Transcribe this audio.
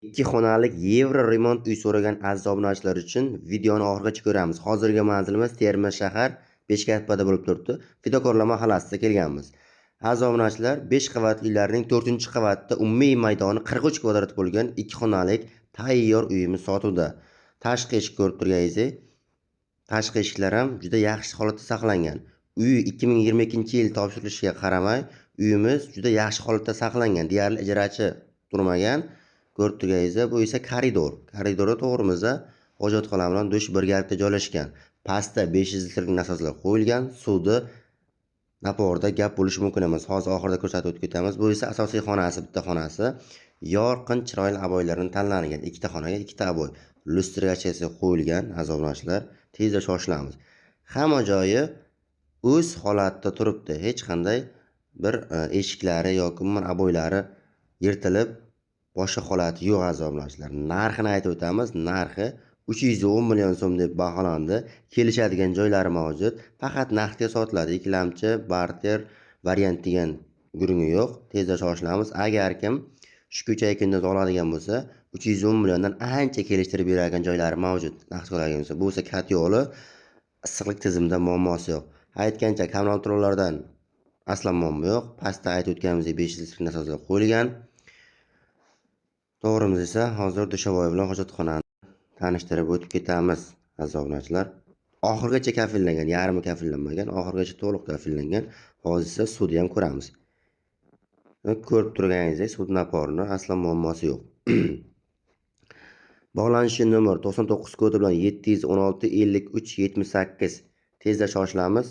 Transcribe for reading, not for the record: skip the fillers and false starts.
Ikki xonalik yevro remont uy so'ragan aziz obunachilar uchun videoni oxirigacha ko'ramiz. Hozirgi manzilimiz Termiz shahar, Beshkatpada bo'lib turibdi. Fidokorlar mahallasida kelganmiz. Aziz obunachilar, 5 qavatli uylarning 4-qavatida umumiy maydoni 43 kvadrat bo'lgan ikki xonalik tayyor uyimiz sotuvda. Tashqi eshik ko'rib turganingizdek, tashqi eshiklar ham juda yaxshi holatda saqlangan. Uy 2022-yil topshirilishiga qaramay, uyimiz juda yaxshi holatda saqlangan. Deyarli ijarachi turmagan. Ko'rib turganingizdek, bu esa koridor. Koridorda to'g'rimizda hojatxona bilan dush birgalikda joylashgan. Pastda 500 litrlik nasoslar qo'yilgan. Suvni напор da gap bo'lishi mumkin emas. Hozir oxirida ko'rsatib o'tib ketamiz. Bu esa asosiy xonasi, bitta xonasi. Yorqin, chiroyli обой lardan tanlangan. Ikkita xonaga ikkita обой. Lyustrachasi qo'yilgan, aziz obunachilar. Tezda shoshilamiz. Hamma joyi o'z holatida turibdi. Hech qanday bir eshiklari yoki umuman обой lari yirtilib, boshqa holati yo'q, aziz obunachilar. Narxini aytib o'tamiz. Narxi 310 million so'm deb baholandi. Kelishadigan joylari mavjud. Faqat naqdga sotiladi. Ikkilamchi, barter variant degan gurungi yo'q. Tezda shoshilamiz. Agar kim shu kecha kunduz oladigan bo'lsa, 310 milliondan ancha kelishtirib beradigan joylari mavjud. Naqd oladigan bo'lsa, bu esa yo'li, issiqlik tizimida muammosi yo'q. Aytgancha, kommunal to'lovlardan aslo muammo yo'q. Pastda aytib o'tganimizdek 500 litrlik nasoslar qo'yilgan. To'g'rimiz esa hozir душевой bilan hojatxonani tanishtirib o'tib ketamiz, aziz obunachilar. Oxirigacha kafellangan, yarmi kafellanmagan, oxirigacha to'liq kafellangan. Hozir esa suvni ham ko'ramiz. Ko'rib turganingizdek, suv напор ini aslo muammosi yo'q. Bog'lanish nomer 99 kodi bilan 716 53 78. Tezda shoshilamiz.